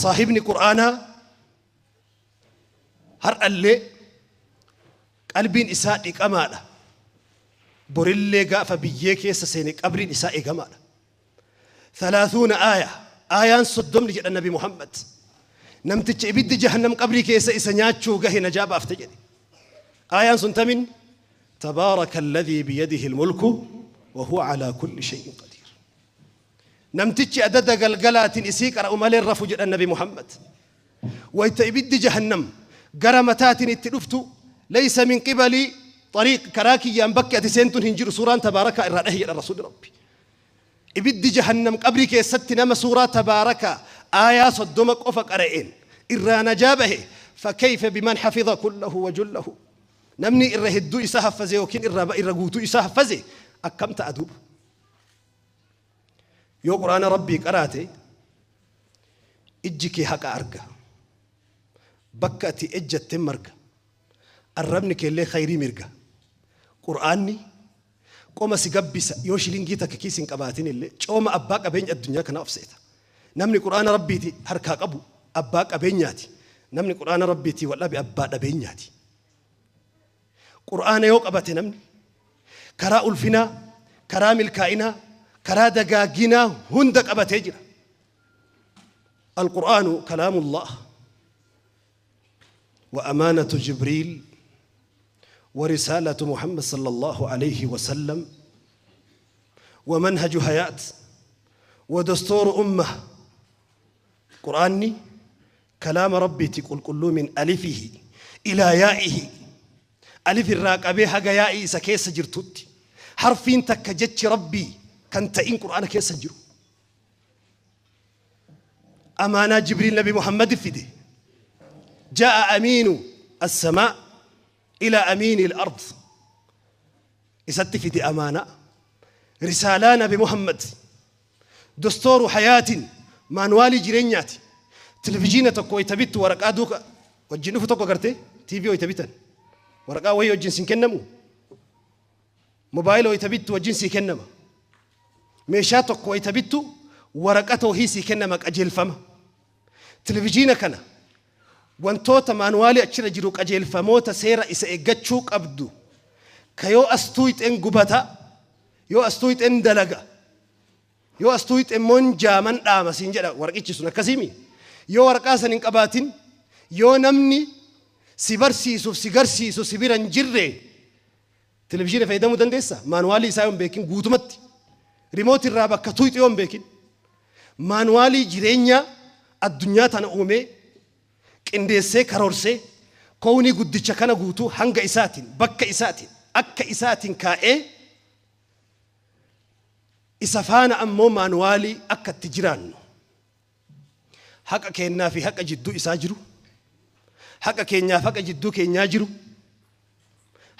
Saahibni Qur'aanaa har'allee qalbiin isaa dhiqamaadha. Borillee gaafa biyyee keessa seene qabriin isaa eegamaadha. Thalaathuuna aaya, aayaan 30 jedha Nabi Muhammad. Namticha ibiddi jahannam qabrii keessa isa nyaachuu gahe najaa baafte jedhe. Aayaan sun tamin? Tabaaraka alladhii biyadihi almulku wa huwa alaa kulli shay'in qadiir. Namtichi adada galgalaatiin isii qara'u malee hin rafu jedhan Nabi Muhammad. Wayta ibiddi jahannam gara mataatiin itti dhuftu laysa min qibali xariiq karaa kiyyaan bakki ati seentun hin jiru suuraan tabaarakaa irraa dhahi jedhan Rasuulli Rabbi. Ibiddi jahannam qabrii keessatti nama suuraa tabaarakaa aayaa 30 qofa qara'een irraa najaa bahe fakayfa biman hafiza kullahu wa jullahu. Namni irra hedduu isaa haffaze yookiin irra guutuu isaa haffaze akkam ta'a duuba? Yoo Qur'aana Rabbii qaraate ijji kee haqa arga. Bakka ati ejjatte marga. Arrabni keellee khayrii mirga. Qur'aanni qoma si gabbisa yoo shilingii takka kiis hin qabaatin illee cooma abbaa qabeenya addunyaa kanaa of seeta. Namni Qur'aana Rabbiiti harkaa qabu abbaa qabeenyaati. Namni Qur'aana Rabbiitii wal dhabe abbaa dhabeenyaati. Qur'aana yoo qabate namni karaa ulfinaa, karaa milkaa'inaa, karaa dagaaginaa hunda qabatee jira. Al-Qur'aanu kalaamullah wa amaanatu Jibriil wa risaalatu Muhammad sallallahu alayhi wa sallam wa manhaju hayaat wa dastuuru ummah. Qur'aanni kalaama Rabbiiti qulqulluu min alifihi ilaa yaa'ihi alif irraa qabee haga yaa'ii isa keessa jirtutti harfiin takka jechi Rabbii kan ta'in Qur'aana keessa hin jiru. Amaanaa Jibriil Nabi Muhammad fide. Ja'a amiinu as-samaa ila amiini al-ard. Isatti fide amaanaa. Risaalaa Nabi Muhammad Dostooru hayaatin maanuwaalii jireenyaati. Televizhiina tokko wayita bittu waraqaa duuka wajjin dhufu tokko agartee? TV wayita bitan waraqaa wayii wajjin sin kennamu? Mobaayila wayita bittu wajjin sii kennama. Meeshaa tokko wayita bittu waraqata wahii sii kennama qajeelfama. Televizhiina kana wantoota maanuwaalii achirra jiru qajeelfamoota seera isa eeggachuu qabdu ka yoo as tuuyxeen gubata yoo as tuuyxeen dalaga Yoo as tuuyxe immoo hin jaaman dhaama siin jedha warqichi sun akkasiimi. Yoo waraqaa san hin qabaatin yoo namni si barsiisuuf si garsiisu si bira hin jirre televizhiina fayyadamuu dandeessa? Maanuwaalii isaa yoo hin beekin guutumatti rimooti irraa bakka tuuyxu yoo hin beekin maanuwaalii jireenyaa addunyaa tana uumee qindeessee karoorsee kownii guddicha kana guutuu hanga isaatiin bakka isaatiin akka isaatiin kaa'ee Isa faana ammoo maanuwaalii akka itti jiraannu, haqa keennaa fi haqa jidduu isaa jiru, haqa keenyaaf haqa jidduu keenyaa jiru,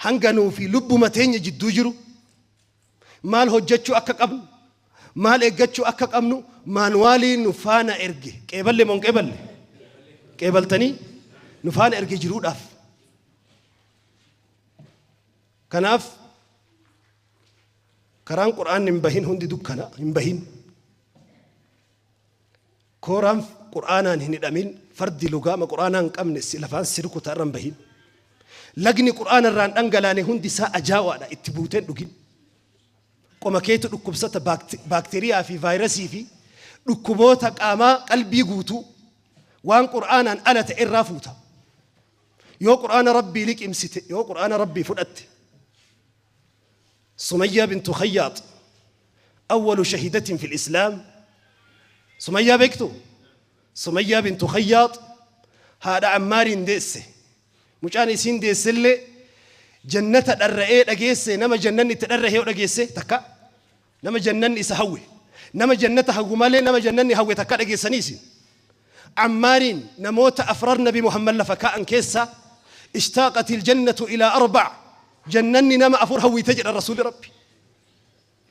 hanga nuu fi lubbuma teenya jidduu jiru, maal hojjachuu akka qabnu, maal eeggachuu akka qabnu maanuwaalii nu faana erge. Qeeballe moo hin qeeballe? Qeebaltanii? Nu faana erge jiruudhaaf. Kanaaf Karaan Qur'aanni hin bahin hundi dukkana, hin bahin. Kooraan Qur'aanaan hin hidhamin, fardi lugaama Qur'aanaa hin qabne si lafaan si rukuta irra hin bahin. Lagni Qur'aana irraa hin dhangalaane hundi isaa ajaawaadha, itti buutee hin dhugin. Qoma keetu dhukkubsata baakteeriyaa fi vaayirasii fi dhukkuboota qaamaa qalbii guutuu waan Qur'aanaan ala ta'e irraa fuuta. Yoo Qur'aana Rabbii liqimsite, yoo Qur'aana Rabbii fudhatte, Sumayyaa bintu Khayyaat awwalu shahidatin fil Islaam. Sumayyaa beektu? Sumayyaa bintu Khayyaat haadha Ammaariin deesse. Mucaan isiin deessellee jannata dharra'ee dhageesse nama jannanni itti dharra'e yoo dhageesse takka nama jannanni isa hawwe nama jannata hawwu malee nama jannanni hawwe takka dhageessanii isin. Ammaariin namoota afrar Nabi Muhammad lafa kaa'an keessaa ishtaaqatil jannatu ilaa arba'a Jannanni nama afur hawwite jedhan Rasuulli Rabbi.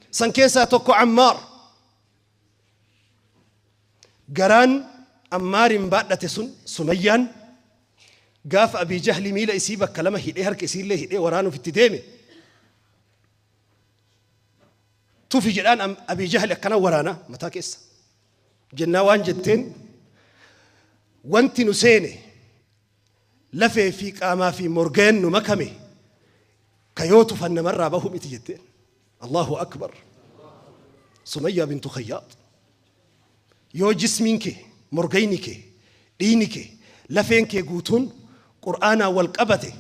San keessaa tokko Ammaar. Garaan Ammaarin baadhate sun Sumayyaan gaafa Abii Jahli miila isii bakka lama hidhee harka isiillee hidhee waraanuuf itti deeme. Tufi jedhaan Abii Jahli akkana waraana mataa keessa. Jennaa waan jetteen Wanti nu seene lafee fi qaamaa fi morgeen nu makame ka yoo tufan namarraa bahu miti jetteen. Allahu akbar. Sumayyaa bintu Khayyaat. Yoo jismiin kee, morgayni kee, dhiigni kee, lafeen kee guutuun Qur'aanaan wal qabate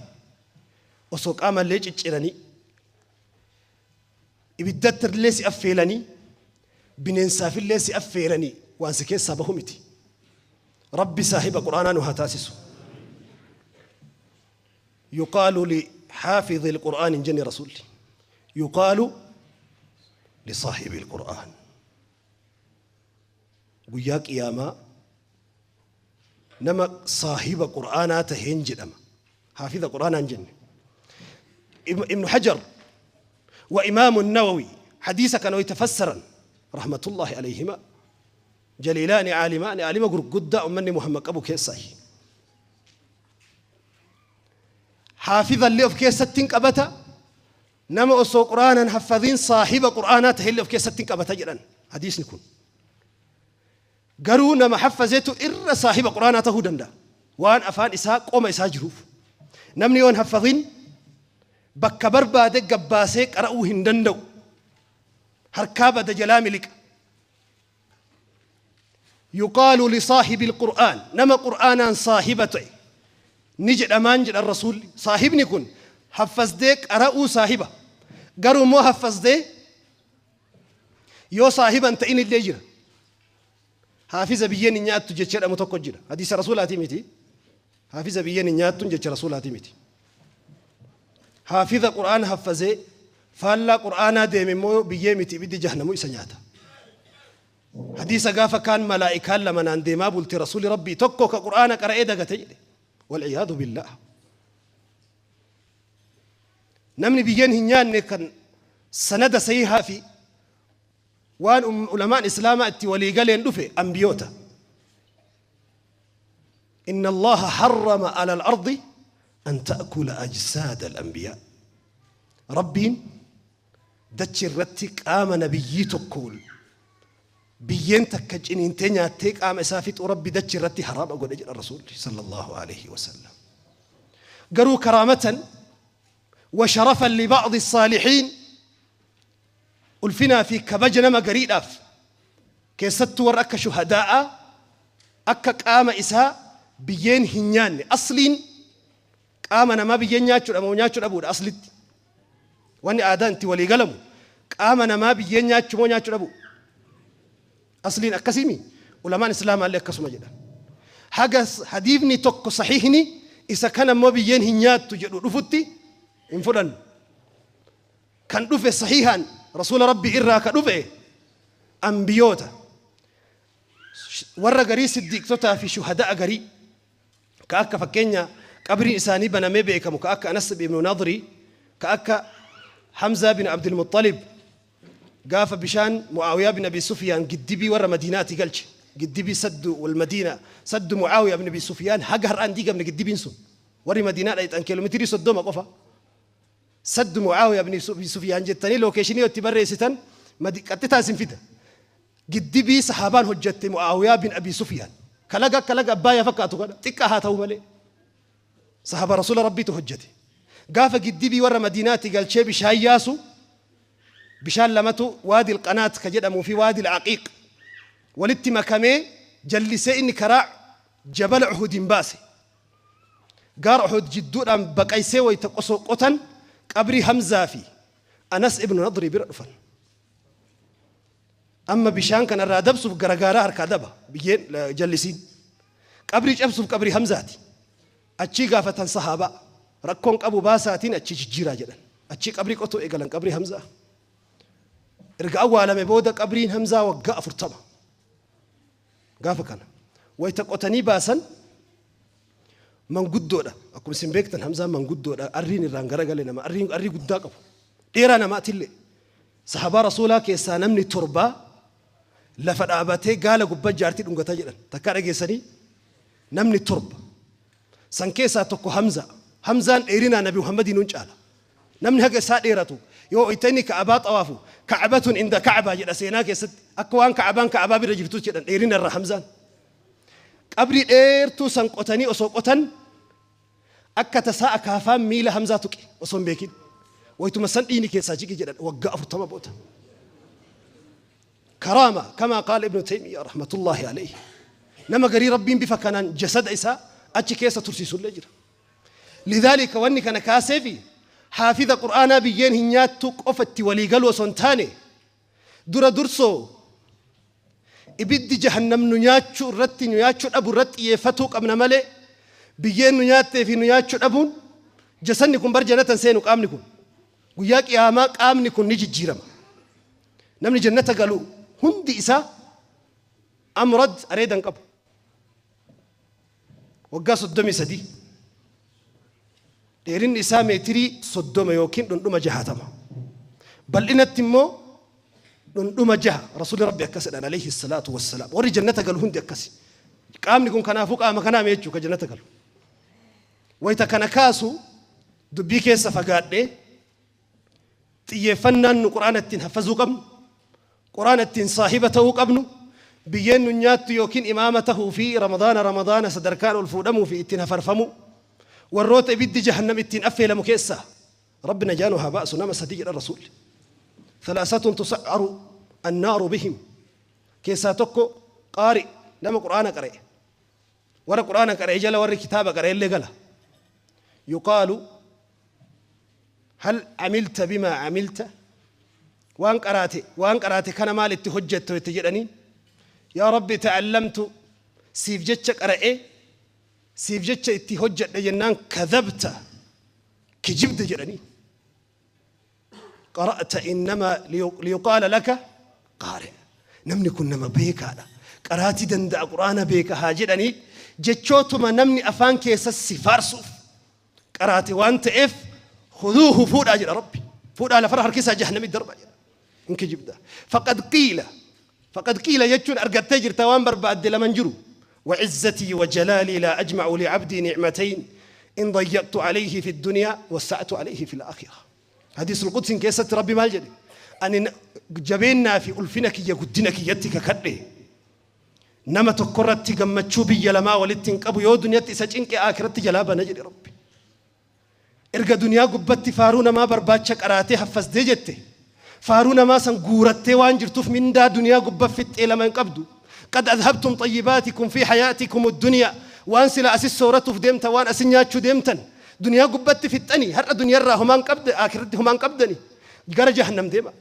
osoo qaamallee cicciranii ibiddattillee si affeelanii bineensaafillee si affeeranii waan si keessaa bahu miti. Rabbi saahiba Qur'aanaa nu haa taasisu. Yuqaalu li xaafidhi alqur'aan hin jenne Rasuulli. Yuqaalu li saahibi alqur'aan. Guyyaa qiyaamaa nama saahiba Qur'aanaa taheen jedhama. Haafiza Qur'aanaa hin jenne. Ibnu Hajar wa Imaamu Nawawi hadiisa kana wayta fassaran rahmatullahi alayhima jaliilaani caalimaani aalima gurguddaa ummanni Muhammad qabu keessaayi. Haafiza illee of keessatti hin qabata, nama osoo Qur'aanan haffadhiin saahiba Qur'aanaa tahe illee of keessatti hin qabata jedhan hadiisni kun. Garuu nama haffazetu irra saahiba Qur'aanaa tahuu danda'a. Waan afaan isaa qoma isaa jiruuf. Namni yoo hin haffadhin bakka barbaade gabbaasee qara'uu hin danda'u. Harkaa bada, jalaa miliqa. Yuqaalu lisaahibil Qur'aan, nama Qur'aanaan saahiba ta'e ni jedhamaan jedhan Rasuulli. Saahibni kun haffazdee qara'uu saahiba. Garuu immoo haffazdee yoo saahiba hin ta'in illee jira. Haafiza biyyeen hin nyaattu jecha jedhamu tokko jira. Hadiisa Rasuulaatii miti. Haafiza biyyeen hin nyaattuun jecha Rasuulaatii miti. Haafiza Qur'aana haffazee faallaa Qur'aanaa deeme immoo biyyee miti, ibiddi jahnamu isa nyaata. Hadiisa gaafa kaan malaa'ikaan lama naan deemaa bulte Rasuuli Rabbii, tokko ka Qur'aana qara'ee dagate jedhe. Wal'iyaadu billaah. Namni biyyeen hin nyaanne kan sanada sahihaa fi waan ulamaan Islaamaa itti walii galeen dhufe ambiyoota. Inna Allaha harrama ala al-ardi an ta'kula ajsaada al-anbiyaa. Rabbiin dachi irratti qaama nabiyyii tokko biyyeen takka ciniintee nyaattee qaama isaa fixuu Rabbi dachi irratti haraama godhe jedha Rasuulli sallallahu alaihi wasallam. Garuu karaamatan wa sharafan li ba'di saalihiin, ulfinaa fi kabaja nama gariidhaaf, keessattuu warra akka shuhadaa'aa, akka qaama isaa biyyeen hin nyaanne. Asliin qaama namaa biyyeen nyaachuudha moo nyaachuu dhabuudha? Aslitti wanni aadaan itti walii galamu qaama namaa biyyeen nyaachuu moo nyaachuu dhabu? Asliin akkasiimi. Ulamaan Islaamaallee akkasuma jedhan. Haga hadiifni tokko sahiihni isa kana immoo biyyeen hin nyaattu jedhu dhufutti hin fudhannu. Kan dhufe sahiihaan Rasuula Rabbii irraa ka dhufe ambiyoota, warra garii, siddiiqtotaa fi shuhada'a garii ka akka fakkeenya qabriin isaanii banamee beekamu, ka akka Anas ibn Nadri, ka akka Hamzaa bin Abdulmuttalib. Gaafa bishaan Mu'aawiyaa bin Abi Sufyaan giddibii warra Madiinaati galche, giddibii saddu wal Madiina, saddu Mu'aawiyaa bin Abi Sufyaan, haga har'aan diigamne giddibiin sun. Warri Madiinaa dhayxan kiiloomeetirii 30 qofa. Saddu Mu'aawiyaa bin Abi Sufyaan jettanii location yoo itti barreessitan qaxxitaa isin fida. Giddibii sahaabaan hojjatte Mu'aawiyaa bin Abi Sufyaan kalaga akka laga Abbaayyaa fakkaatu kana xiqqaa haa ta'u malee sahaaba Rasuula Rabbiitu hojjete. Gaafa giddibii warra Madiinaatti galchee bishaan yaasu, bishaan lamatu, Waadil Qanaat ka jedhamuu fi Waadil Aqiiq, walitti makamee jallisee inni karaa jabala Uhudiin baase. Gaara Uhud jidduudhaan baqaysee wayta qosoo qotan qabrii Hamzaa fi Anas ibnu Nadrii bira dhufan. Amma bishaan kana irraa dabsuuf garagaaraa harkaa daba biyyeen jallisiin. Qabrii cabsuuf qabrii Hamzaati. Achii gaafatan sahaabaa, rakkoon qabu baasaatiin achii jijjiiraa jedhan. Achii qabrii qotuu eegalan qabrii Hamzaa. Erga awwaalame booda qabriin Hamzaa waggaa 40. Gaafa kana wayta qotanii baasan manguddoodha. Akkuma isin beektan Hamzaan manguddoodha. Arriin irraan garagale nama arrii arrii guddaa qabu. Dheeraa namaatillee. Sahabaa Rasuulaa keessaa namni torbaa lafa dhaabatee gaala gubbaa jaartii dhungataa jedhan. Takkaa dhageessanii? Namni torba. San keessaa tokko Hamza. Hamzaan dheerinaa Nabi Muhammadiin nun caala. Namni haga isaa dheeratu yoo ita inni Ka'abaa xawaafu Ka'batun inda Ka'baa jedha seenaa keessatti, akka waan Ka'abaan Ka'abaa bira jirtu jedhan dheerina irra Hamzaan. Qabrii dheertuu san qotanii osoo qotan akka tasaa akaafaan miila Hamzaa tuqe osoo hin beekin. Waytuma san dhiigni keessaa jige jedhan waggaa 40 booda. Karaama kamaa qaala Ibnu Taymiyaa rahmatullaahi alayhi. Nama garii Rabbiin bifa kanaan jasada isaa achi keessa tursiisullee jira. Lidhaalika wanni kana kaaseefi haafiza Qur'aanaa biyyeen hin nyaattu qofa itti walii galuu osoo hin taane dura dursoo ibiddi jahannam nu nyaachuu irratti nu nyaachuu dhabu irratti xiyyeeffatuu qabna malee biyyeen nu nyaattee fi nu nyaachuu dhabuun jasanni kun bar jannata hin seenu. Qaamni kun guyyaa qiyaamaa qaamni kun ni jijjiirama. Namni jannata galu hundi isaa amrad areeda hin qabu. Waggaa 33 dheerinni isaa meetirii 30 yookiin dhundhuma 60. Bal'inatti immoo dhundhuma 6. Rasuulli Rabbi akkas jedhan alayhi salaatu wassalaam. Warri jannata galu hundi akkasi. Qaamni kun kanaafuu qaama kanaa mee jechuudha ka jannata galu. Wayita kana kaasu dubbii keessa fagaadhee xiyyeeffannaan nu Qur'aana ittiin haffazuu qabnu, Qur'aana ittiin saahiba ta'uu qabnu, biyyeen nu nyaattu yookiin imaama tahuu fi Ramadaana Ramadaana sadarkaan ol fuudhamuu fi ittiin hafarfamuu, warroota ibiddi jahannam ittiin affeelamu keessaa, Rabbi najaa nu haa baasu, nama sadii jedhan Rasuulli. Thalaasatun tusa'aru annaaru bihim. Keessaa tokko qaari, nama Qur'aana qara'e. Warra Qur'aana qara'e jala warri kitaaba qara'e illee gala. Yuqaalu hal amilta bimaa amilta, waan qaraate waan qaraate kana maal itti hojjetto itti jedhanii, yaa Rabbi ta'allamtu, siif jecha qara'e, siif jecha itti hojjedhe jennaan, kadhabta, kijibde jedhanii. Qara'ta innamaa liyuqaala laka qaari. Namni kun nama beekaadha. Qaraatii danda'a, Qur'aana beeka haa jedhanii jechootuma namni afaan keessa si faarsuuf qaraate waan ta'eef, khuduuhu, fuudhaa jedha Rabbi. Fuudhaa lafarra harkisaa jahannamitti darbaa jedha. Hin kijibda. Faqad qiila. Faqad qiila jechuun argattee jirta waan barbaadde lama hin jiru. وعزتي وجلالي لا أجمع لعبدي نعمتين إن ضيقت عليه في الدنيا وسعت عليه في الآخرة. حديث القدس keessatti Rabbi maal jedhe? Ani jabeennaa fi ulfina kiyya guddina kiyyatti kakadhe, nama tokkorratti gammachuu biyya lamaa walitti hin qabu. Yoo duniyatti isa cinqe aakiratti jalaa bana jedhe Rabbi. Erga duniyaa gubbatti faaruu namaa barbaacha qaraatee haffasdee jette, faaruu namaa san guurattee waan jirtuuf mindaa duniyaa gubba fixxee lama hin qabdu. قد أذهبتم طيباتكم في حياتكم الدنيا. Waan sila asis sooratuuf deemtan, waan asin nyaachuu deemtan duniyaa gubbatti fixxanii, har'a duniyaarraa homaan qabde, aakiratti homaan qabdani, gara jahannam deema.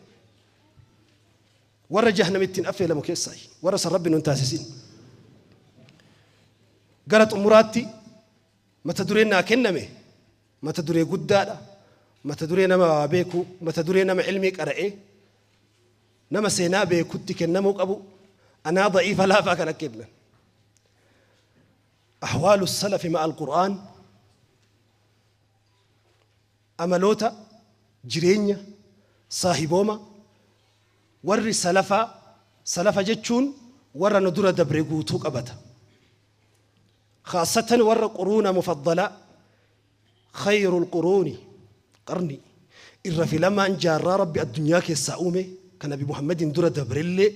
Warra jahannam ittiin affeelamu keessaa warra san Rabbi nun taasisin. Gara xumuraatti, mata dureen naa kenname mata duree guddaadha. Mata duree nama waa beeku, mata duree nama ilmii qara'ee, nama seenaa beekutti kennamuu qabu. Anaa da'iifa laafaa kana kennan. أحوال السلف مع القرآن, amaloota jireenya saahibooma warri salafaa. Salafa jechuun warra nu dura dabre guutuu qabata, خاصة warra قرون مفضلة, خير القرون قرني, irra filamaan jaarraa Rabbi addunyaa keessaa uume, kan Nabi Muhammadin dura dabrellee,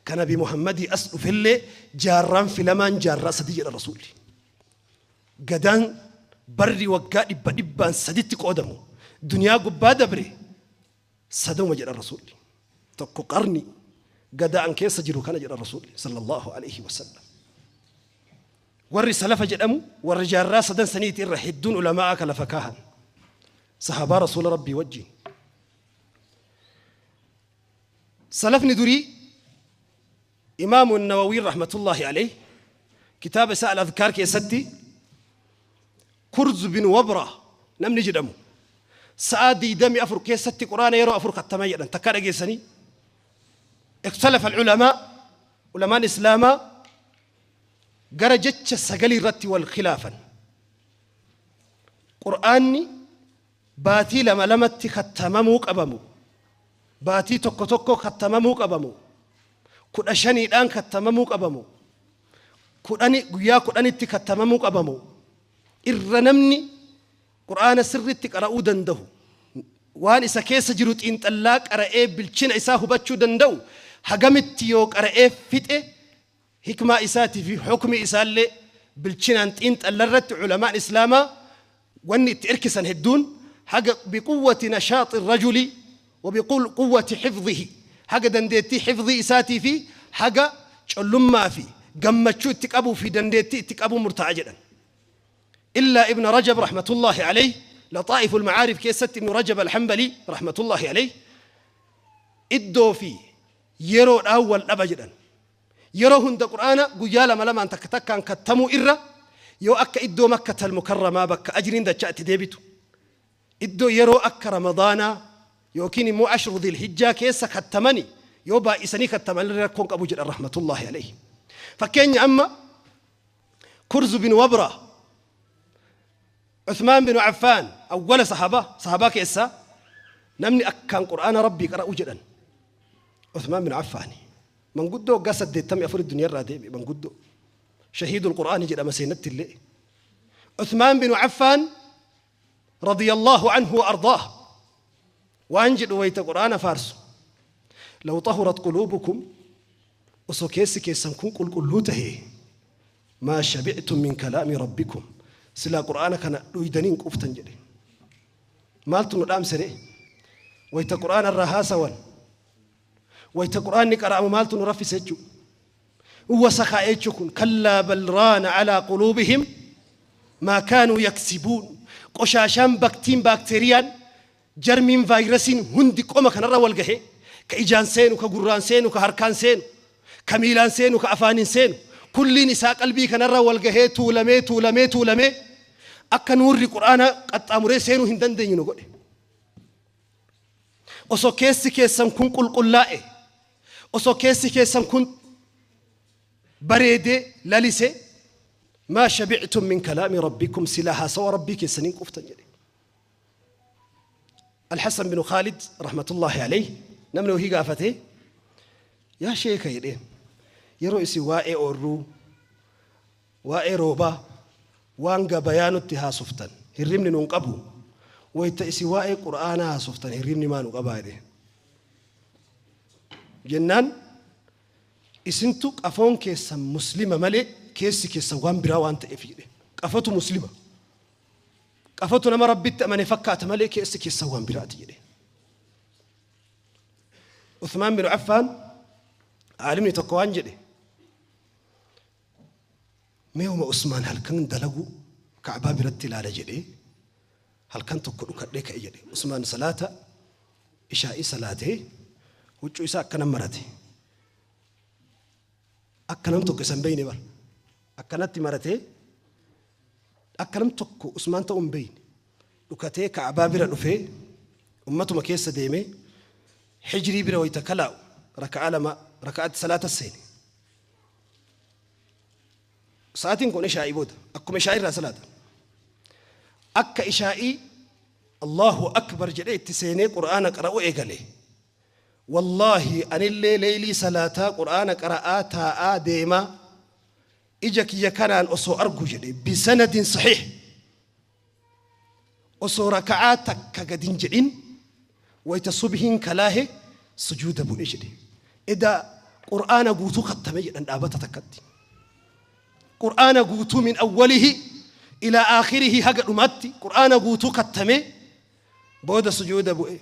kan Nabi Muhammadii as dhufellee, jaarraan filamaan jaarraa sadi jedha Rasuulli. Gadaan barri waggaa dhibba dhibbaan saditti qoodamu duniyaa gubbaa dabre saduma jedha Rasuulli. Tokko qarni gadaan keessa jiru kana jedha Rasuulli صلى الله عليه وسلم. Warri salafa jedhamu warri jaarraa sadan saniiti irra hedduun ulamaa ka lafa kaahan sahabaa Rasuula Rabbii wajjin. Salafni durii, Imaamu Nawawiin رحمة الله عليه kitaaba isaa Al-Adhkaar keessatti, Kurz bin Wabra namni jedhamu sa'aa 24 keessatti Quraana yeroo afur kattama jedhan. Takkaa dhageessanii? اختلف العلماء, ulamaan islaamaa gara jecha sagalii irratti wal khilaafan. Qur'aanni baatii lama lamatti kattamamuu qabamu, baatii tokko tokko kattamamuu qabamu, 15dhaan kattamamuu qabamu, 10 guyyaa 10tti kattamamuu qabamu, irra namni Qur'aana sirritti qara'uu danda'u, waan isa keessa jiru xiinxallaa qara'ee bilchina isaa hubachuu danda'u hagamitti yoo qara'ee fixe? Hikmaa isaatii fi hukmi isaallee bilchinaan xiinxallarratti culamaan islaamaa wanni itti erkisan hedduun haga biquwwati nashaaxi rajuli wa biquwwati xifdihi, haga dandeettii xifdii isaatii fi haga collummaa fi gammachuu itti qabuu fi dandeettii itti qabuu murtaa'a jedhan. Illaa Ibn Rajab rahmatullahi alayh, Laxaa'ifu Almacaarif keessatti Ibnu Rajab Alhanbalii rahmatullahi alayh iddoo fi yeroodhaan wal dhaba jedhan. Yeroo hunda Qur'aana guyyaa lama lamaan takka takkaan kattamuu irra yoo akka iddoo Makkatal Mukarramaa bakka ajriin dachaa itti deebitu, iddoo yeroo akka Ramadaanaa yookiin immoo ashru Dhilhijjaa keessa kattamani, yoo baay'isanii kattaman rakkoon qabu jedhan rahmatullahi alayhi. Fakkeenya amma Kurzu bin Wabra, Uthmaan bin Affaan, awwala sahabaa keessaa namni akkaan Qur'aana Rabbii qara'u jedhan Uthmaan bin Affaani. Manguddoo waggaa 84 duniyaarraa deebi'e, manguddoo shahiidul Qur'aani jedhama seenatti illee. Uthmaan bin Affaan radiyallahu anhu wa ardaah waan jedhu wayita Qur'aana faarsu: "Law tahurat quluubukum", osoo keessi keessan kun qulqulluu tahee, "maa shabictum min kalaami rabbikum", silaa Qur'aana kana dhuydanii hin quuftan jedhe. Maaltu nu dhaamsere? Wayita Qur'aana irraa haasawan, wayita Qur'aanni qara'amu maaltu nu raffise jechuu? Wasakaa jechuu kun. Kallaa bal raana calaa quluubihim maa kaanuu yaksibuun. Qoshaashaan, baktiin, baakteeriyaan, jarmiin, vaayirasiin hundi qoma kanarra wal gahee, ka ijaan seenu, ka gurraan seenu, ka harkaan seenu, ka miilaan seenu, ka afaaniin seenu, kulliin isaa qalbii kanarra wal gahee tuulamee tuulamee tuulamee akka nuurri Qur'aana qaxxaamuree seenuu hin dandeenye nu godhe. Osoo keessi keessan kun qulqullaa'e, osoo keessi keessan kun bareedee lalise, maa shabictum min kalaami rabbikum, silaa haasawa Rabbii keessaniin quuftan jedhe. Alxasan binu Khaalid rahmatullahi alayh namni wahii gaafate: "Yaa sheeka," jedheen, "yeroo isin waa'ee oorruu, waa'ee roobaa, waan gabayaa nutti haasoftan hirribni nun qabu. Wayta isin waa'ee Qur'aanaa haasoftan hirribni maa nu qabaa?" jedheen. Jennaan, "Isintu qafoon keessan muslima malee keessi keessan waan biraa waan ta'eef," jedhe. "Qafatu muslima, qafatu nama Rabbitti amane fakkaata malee keessi keessan waan biraati," jedhe. Uthmaan bin Affaan, aalimni tokko waan jedhe: "Mee'uma Usmaan halkan dalagu Ka'baa biratti ilaala," jedhee halkan tokko dhukadhee ka'e jedhe. Usmaan salaata ishaa'ii salaatee huccuu isaa akkanan marate. Akka nam tokko isa hin beeyne bara. Akkanatti maratee akka nam tokko Usmaan ta'uu hin beeyne. Dhukatee Ka'baa bira dhufee ummatuma keessa deemee Hijrii bira wayita kalaa'u raka'aa lama raka'aatti salaata seene. Sa'aatiin kun ishaa'ii booda, akkuma ishaa'ii irraa salaata. Akka ishaa'ii Allahu akbar jedhee itti seenee Qur'aana qara'uu eegale. "Wallaahi anillee leeylii salaataa Qur'aana qara'aa taa'aa deemaa ija kiyya kanaan osoo argu," jedhe, bisanadin saxiix, "osoo raka'aa takka gadin jedhin wayta subhiin kalaahe sujuuda bu'e," jedhe. Eda Qur'aana guutuu kattame jedhan dhaabata takkatti. Qur'aana guutuu min awwalihi ilaa aakhirihi, haga dhumaatti Qur'aana guutuu kattame, booda sujuuda bu'e,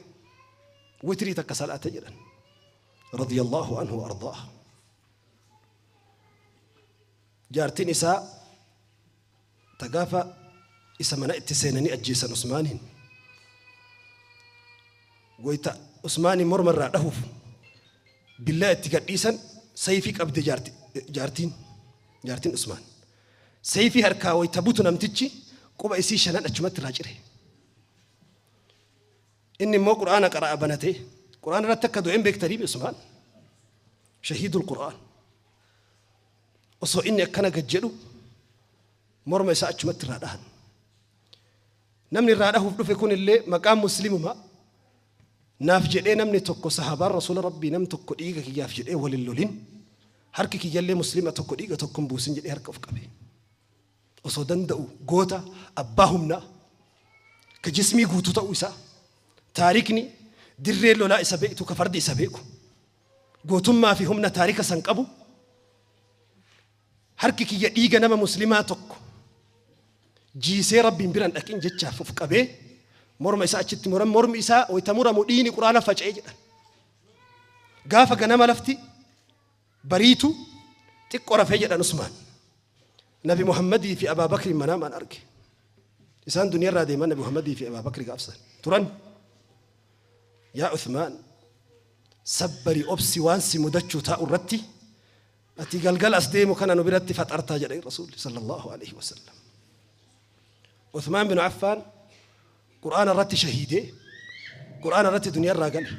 witrii takka salaate jedhan, radiyallahu anhu wa ardaah. Jaartiin isaa ta gaafa isa mana itti seenanii ajjeesan Usmaaniin, wayta Usmaaniin morma irraa dhahuuf billaa itti gadhiisan, sayfii qabde jaartiin Usmaan. Sayfii harkaa wayta butu namtichi quba isii shanan achumatti irraa cire. Inni immoo Qur'aana qara'a banatee Qur'aana irratti akka du'een beektanii. Usmaan shahiidul Qur'aan. Osoo inni akkana gad jedhu morma isaa achumatti irraa dhahan. Namni irraa dhahuuf dhufe kun illee maqaan muslimuma naaf jedhee namni tokko, sahabaan Rasuula Rabbii nam tokko dhiiga kiyyaaf jedhee walin lolin, harki kiyyallee muslima tokko dhiiga tokko hin buusin jedhee harka of qabe. Osoo danda'u, goota abbaa humnaa ka jismii guutuu ta'uu isaa taarikni dirree lolaa isa beektu, ka fardi isa beeku, gootummaa fi humna taarika san qabu. Harki kiyya dhiiga nama muslimaa tokko jiisee Rabbiin biraan dhaqin jechaaf of qabee morma isaa achitti muran. Mormi isaa wayita muramu dhiigni quraana faca'ee jedhan. Gaafa ganama lafti bariitu xiqqoo rafee jedhan Usmaan. Nabi Muhammadii fi Abaa Bakri manaamaan arge. Isaan duniyaarraa deeman Nabi Muhammadii fi Abaa Bakri gaafsan turan. Yaa Usmaan, sabbari, obsi, waan si mudachuu taa'u irratti ati galgala as deemu kana nu biratti faxartaa jedhe Rasuulli sallallahu alaihi wasallam. Uthmaan bin Affaan Qur'aana irratti shahiidee, Qur'aana irratti duniyaarraa gale.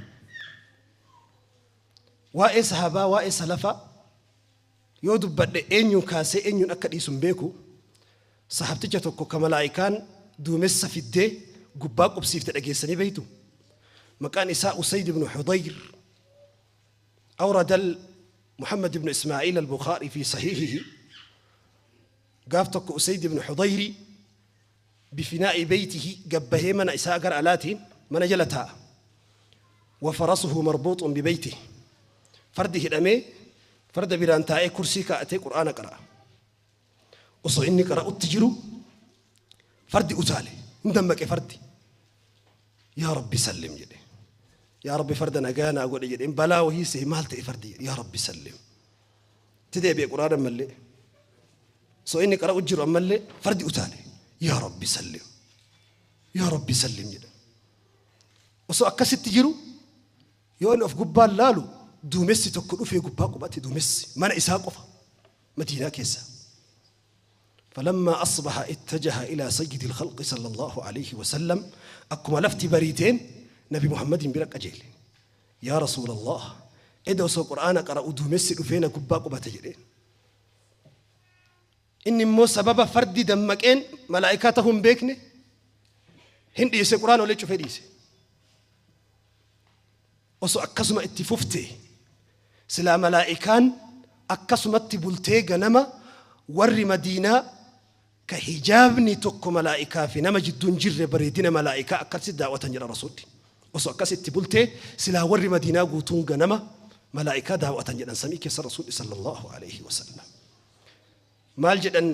Waa'ee sahabaa, waa'ee salafaa yoo dubbadhe eenyuun kaasee eenyuun akka dhiisu hin beeku. Sahabticha tokko ka malaa'ikaan duumessa fiddee gubbaa qubsiifte dhageessanii beektu. Maqaan isaa Usayd ibn Hudayr. أورد محمد بن إسماعيل البخاري في صحيحه. Gaaf tokko Usayd ibn Hudayri بفناء بيته gabbahee mana isaa gara alaatiin mana jala taa'a. وفرسه مربوط ببيته. Fardi hidhamee farda biraan taa'ee kursii kaa'atee qur'aana qara'a. Osoo inni qara'utti jiru fardi utaale, hin dammaqe fardi. Yaa Rabbi sallim jedhe. Yaa Rabbi, farda nagaa naa godhe jedheen. Balaa wahii see maal ta'e fardi jedhe. Yaa Rabbi sallim. Itti deebi'e qur'aana ammallee. Osoo inni qara'u jiru ammallee fardi utaale. Yaa Rabbi sallim. Yaa Rabbi sallim jedhe. Osoo akkasitti jiru yoo inni of gubbaan laalu duumessi tokko dhufee gubbaa qubate, duumessi mana isaa qofa Madiinaa keessa. فلما أصبح اتجه إلى سيد الخلق صلى الله عليه وسلم. Akkuma lafti bariiteen Nabi Muhammadin bira qajeele. Yaa Rasuul Allah, eda osoo qur'aana qara'u duumessi dhufee na gubbaa qubate jedheen. Inni immoo sababa fardi dammaqeen malaa'ikaa ta'uu hin beekne, hin dhiise, qur'aana olee cufee dhiise. Osoo akkasuma itti fufte silaa malaa'ikaan akkasumatti bultee ganama warri Madiinaa ka hijaabni tokko malaa'ikaa fi nama jidduun jirre bareedina malaa'ikaa akkasitti daawwatan jedha Rasuulli. Osoo akkasitti bultee silaa warri Madiinaa guutuun ganama malaa'ikaa daawwatan jedhan samii keessa Rasuulli sallallahu alaihi wasallam. Maal jedhan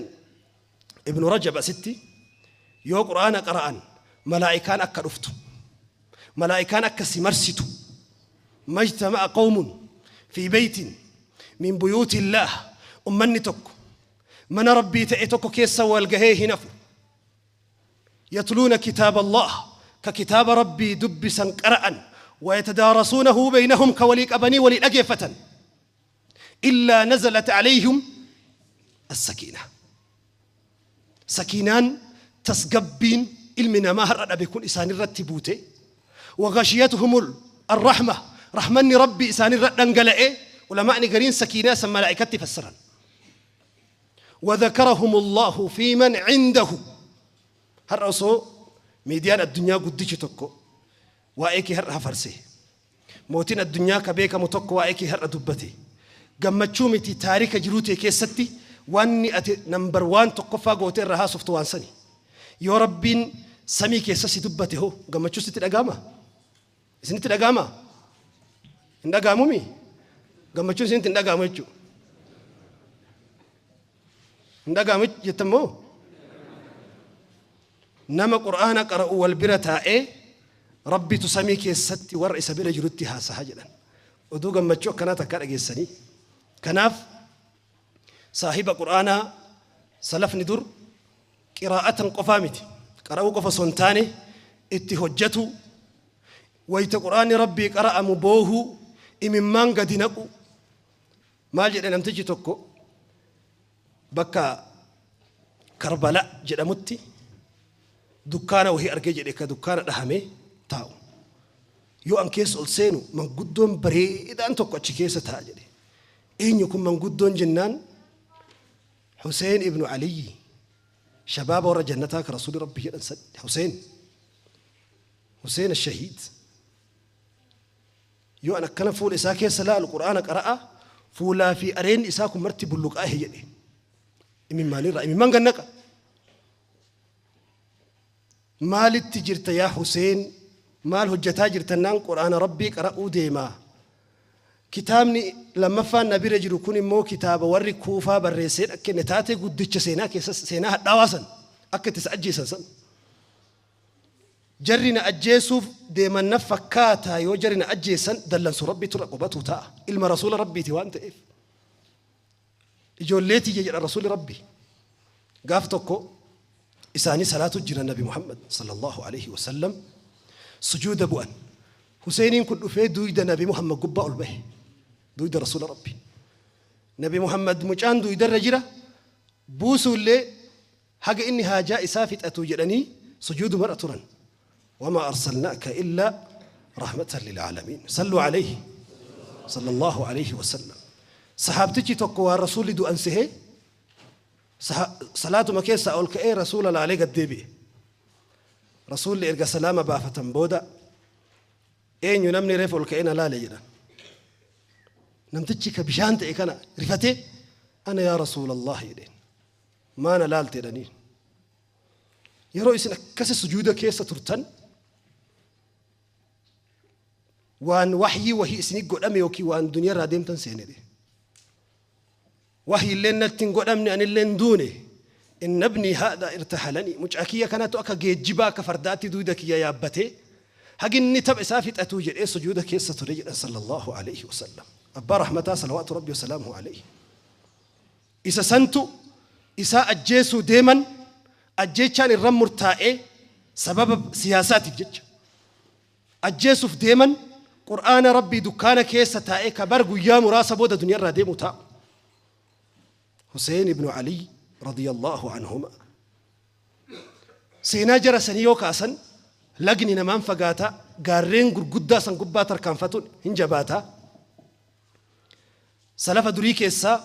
Ibnu Rajab asitti? Yoo quraana qara'an malaa'ikaan akka dhuftu, malaa'ikaan akka si marsitu. ما اجتمع قوم في بيت من بيوت الله, ummanni tokko mana Rabbii ta'e tokko keessa wal gahee hin hafu, يتلون كتاب الله, ka kitaaba Rabbii dubbisan, qara'an, ويتدارسونه بينهم, ka walii qabanii walii dhageeffatan, إلا نزلت عليهم السكينة. Sakiinaan, tasgabbiin ilmi namaa har'a dhabe kun isaanirratti buute, وغشيتهم الرحمة, rahmanni Rabbii isaanirra dhangala'e. Ulamaa'ni gariin sakiinaa san malaa'ikatti fassaran. وذكرهم الله في من عنده. Har'a osoo miidiyaan addunyaa guddichi tokko waa'ee kee har'a hafarse, mootiin addunyaa ka beekamu tokko waa'ee kee har'a dubbate, gammachuu miti, taarika jiruu tee keessatti wanni ati number one, tokkoffaa gootee irra haasoftu waan sani. Yoo Rabbiin samii keessa si dubbate hoo gammachuu sitti dhaga'ama? Isinitti dhaga'ama? Hin dhaga'amumi? Gammachuun isinitti hin dhaga'amu jechuudha. Hin dhaga'amu jettammoo? Nama qur'aana qara'u wal bira taa'ee Rabbitu samii keessatti warra isa bira jirutti haasa'a jedhan. Oduu gammachuu akkanaa takkaa dhageessanii? Kanaaf saahiba qur'aanaa, salafni dur qiraa'atan qofaa miti, qara'uu qofa osoo hin taane itti hojjetu. Wayita qur'aanni Rabbii qara'amu boohuu, imimmaan gadi naqu. Maal jedhe namtichi tokko? Bakka Karbala jedhamutti dukkaana wahii argee jedhe, ka dukkaana dhahamee taa'u. Yoo an keessa ol seenu manguddoon bareedaan tokko achi keessa taa'a jedhe. Eenyu kun manguddoon jennaan, Huseen ibnu Aliyyi, shabaaba warra jannataa ka Rasuuli Rabbi jedhan san, Huseen, Huseen shahiid. Yoo an akkana fuula isaa keessa laalu qur'aana qara'a, fuulaa fi areenni isaa kun marti bulluqaahe jedhe. Imimmaanirraa imimmaan gannaqa. Maalitti jirta yaa Huseen? Maal hojjetaa jirtannaan, qur'aana Rabbii qara'uu deemaa. Kitaabni lammaffaan na bira jiru kun immoo kitaaba warri Kuufaa barreessee kenne taatee guddicha seenaa keessa seenaa hadhaawaa san akka itti isa ajjeesan san. Jarri na ajjeesuuf deeman na fakkaata, yoo jarri na ajjeesan dallansu Rabbitu irra qubatu ta'a. Ilma rasuula Rabbiiti waan ta'eef. Ijoollee tiyya jedha rasuulli Rabbi. Gaaf tokko isaanii salaatu jira, Nabi Muhammad sallallahu alaihi wasallam sujuuda bu'an. Huseeniin kun dhufee duyda Nabi Muhammad gubbaa ol bahe. Duyda rasuula Rabbi. Nabi Muhammad mucaan duydarra jira, buusuullee haga inni haajaa isaa fixatu jedhanii sujuudumarra turan. وما أرسلناك إلا رحمة للعالمين. صلوا عليه صلى الله عليه وسلم. Sahaabtichi tokko waan rasuulli du'an sehee salaatuma keessaa ol ka'ee rasuula laalee gad deebi'e. Rasuulli erga salaama baafatan booda, "Eenyu namni reef ol ka'ee na laale?" jedhan. Namtichi ka bishaan ta'e kana rifatee, "أنا يا رسول الله" jedheen. "Maa na laalte?" jedhaniin. "Yeroo isin akkasi sujuuda keessa turtan waan waxyii wahii isinii godhame yookiin waan duniyaa irraa deemtan seene." "Waxyi illee natti hin godhamne, anillee hin duune. إن ابني هذا ارتحلني." Mucaa kiyya kanatu akka geejjibaa, akka fardaatti duyda kiyya yaabbatee haginni tapha isaa fixatuu jedhee sujuuda keessa ture jedhan صلى الله عليه وسلم. Abbaa rahmataa صلوات ربي وسلامه عليه. Isa santu isaa ajjeesuu deeman, ajjeechaan irra murtaa'ee sababa siyaasaatiif jecha ajjeesuuf deeman. Qur'aana Rabbii dukkaana keessa taa'ee kabar guyyaa muraasa booda duniyaa irraa deemu taa'u. Hussein ibnu Ali رضي الله عنهما. Seenaa jara sanii yoo kaasan lagni namaan fagaata, gaarreen gurguddaa san gubbaa tarkaanfatuun hin jabaataa. Salafa durii keessaa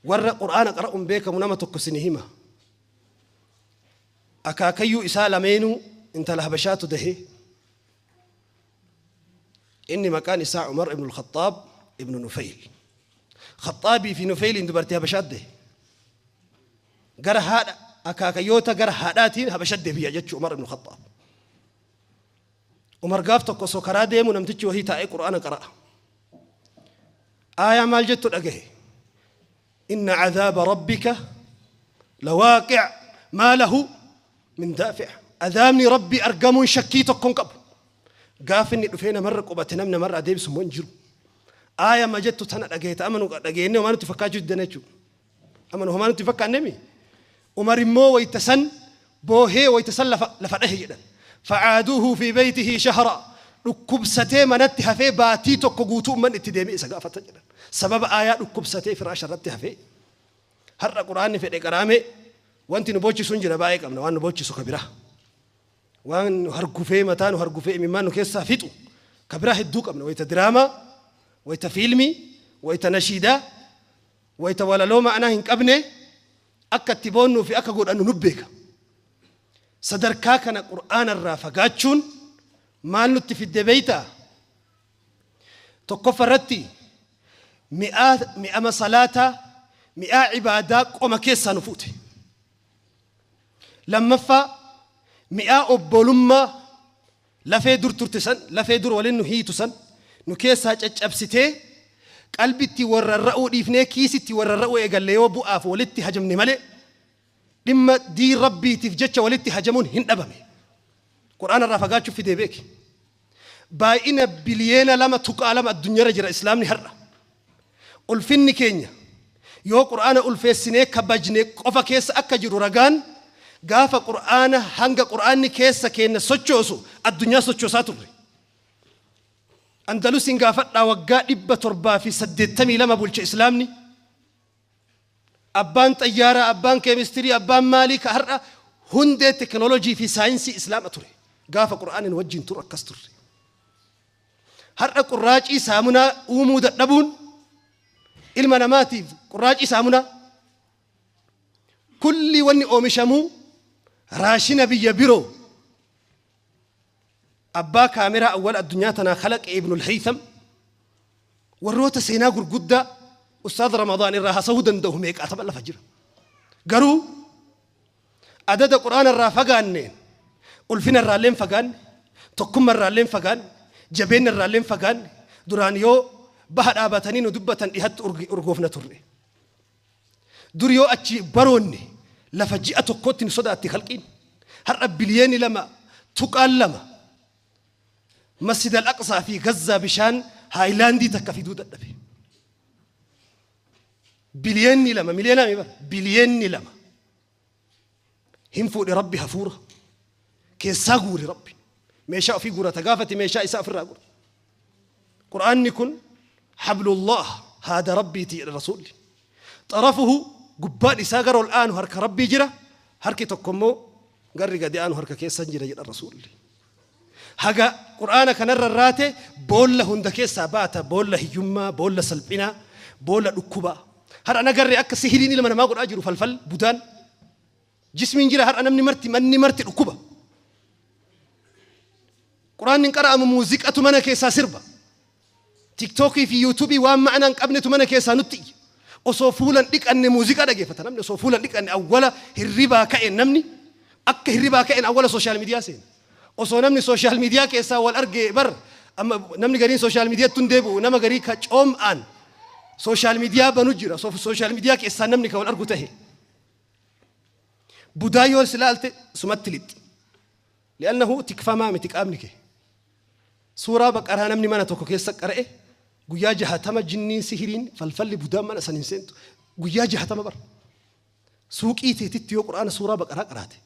warra Qur'aana qara'uun beekamu nama tokko sini hima. Akaakayyuu isaa lameenuu intala Habashaatu dahee. Inni maqaan isaa Umar ibn al-Khattaab ibn Nufayl. Khaxaabii fi Nufayliin dubartii Habashaat dahe. Gara haadha akaakayyoota gara haadhaatiin Habashat deebi'a jechuu Umar ibn Khattaab. Umar gaaf tokko osoo karaa deemu namtichi wahii taa'ee Qur'aana qara'a. Aayaa maal jettu dhagahe? إن عذاب ربك لواقع ما له من دافع. Adaabni Rabbii argamuun shakkii tokkoon qabu. Gaaf inni dhufee namarra qubate namni namarra adeemsu immoo hin jiru. Aayaa ma jettu tana dhageeta amanu dhageenne homaa nutti fakkaachuu diddan jechuudha. Amanu homaa nutti fakkaannemi. Umar immoo wayita san boohee wayita san lafa dhahe jedhan. فعادوه في بيته شهرا. Dhukkubsatee manatti hafee baatii tokko guutuu ummanni itti deemee isa gaafatan jedhan. Sababa aayaa dhukkubsatee firaasha irratti hafee. Har'a Quraanni fedhe qaraame wanti nu boochisu hin jira, baay'ee qabna waan nu boochisu ka biraa. Waan nu hargufee, mataa nu hargufee, imimmaan nu keessaa fixu ka biraa hedduu qabna. Wayita diraamaa, wayita fiilmii, wayita nashiidaa, wayita walaloo ma'anaa hin qabne akka itti boonnuu fi akka godhannu nu beeka. Sadarkaa kana Qur'aana irraa fagaachuun maal nutti fidde beeytaa? Tokkoffa irratti mi'aa mi'ama salaataa, mi'aa cibaadaa qoma keessaa nu fuute. Lammaffaa, mi'aa obbolummaa lafee dur turte san, lafee dur waliin nu hiitu san nu keessaa caccabsitee qalbitti warrarra'uu dhiifnee kiisitti warrarra'uu eegalle. Yoo bu'aaf walitti hajamne malee dhimma diin Rabbiitiif jecha walitti hajamuun hin dhabame. Qur'aana irraa fagaachuuf fidee beeki. Baay'ina 2.2 biliyeena addunyaarra jira Islaamni har'a. Ulfinni keenya yoo Qur'aana ulfeessinee kabajne qofa keessa akka jiru ragaan gaafa Qur'aana hanga Qur'aanni keessa keenya sochoosu addunyaa sochoosaa turre. Andalusiin gaafadhaa, waggaa 782 bulche Islaamni. Abbaan xayyaaraa, abbaan keemistirii, abbaan maalii ka har'a hundee teknoolojii fi saayinsii Islaama ture. Gaafa Qur'aanin wajjin turu akkas turre. Har'a qurraacii saamunaa uumuu dadhabuun ilma namaatiif, qurraacii saamunaa kulli wanni oomishamuu raashina biyya biroo. Abbaa kaameraa awwal addunyaa tanaa kalaqe Ibnul Haytham, warroota seenaa gurguddaa Ustaad Ramadaan irraa haasawuu danda'u meeqaatama lafa jira. Garuu adada Qur'aana irraa fagaanneen ulfina irraa illee fagaanne, tokkummaa irraa illee fagaanne, jabeenya irraa illee fagaanne. Duraan yoo Baha dhaabatanii nu dubbatan dhihatti urgoofna turre. Dur yoo achi baroonne lafa ji'a tokkootti nu sodaatti khalqiin. Har'a biliyeeni 2.2 Masjid al-Aqsaa fi Gazzaa bishaan haayilaandii takka fiduu dadhabe. Biliyeenni 2, miliyoonaa mi bara, biliyeenni 2 hin fuudhe Rabbi, hafuura keessaa guure. Rabbi meeshaa ofii guurata gaafate, meeshaa isaa ofirraa guura. Qur'aanni kun hablullah, haada Rabbiiti jedhe Rasuulli. Xarafuhu, gubbaan isaa gara ol aanu harka Rabbii jira, harki tokko immoo garri gadi aanu harka keessan jira jedha Rasuulli. Haga Qur'aana kanarra raate boolla hunda keessaa baata, boolla hiyyummaa, boolla salphinaa, boolla dhukkubaa. Har'a nagarree akka sihiriin ilma namaa godhaa jiru, falfal budaan jismiin jira. Har'a namni marti, manni marti dhukkuba. Quraanni hin qara'amu, muuziqatu mana keessaa sirba. TikTokii fi YouTubeii waan ma'anaa hin qabnetu mana keessaa nutti iyya. Osoo fuulan dhiqanne muuziqaa dhageeffata namni. Osoo fuulan dhiqanne, awwala hirribaa ka'e namni, akka hirribaa ka'een awwala social media seena. Osoo namni social media keessaa wal arge bar, amma namni gariin social mediatti hin deebi'u. Nama garii ka coom'aan social media banu jira. Social media keessaa namni ka wal argu tahe. Budaa yoo silaalte sumatti lixxi. Li'annahu tikfamaa miti qaamni kee. Suuraa Baqaraa namni mana tokko keessa qara'e guyyaa 60 jinniin, sihiriin, falfalli, budaan mana san hin seentu. Guyyaa 60 bara. Suuqii teetitti yoo Quraana suuraa Baqaraa qaraate.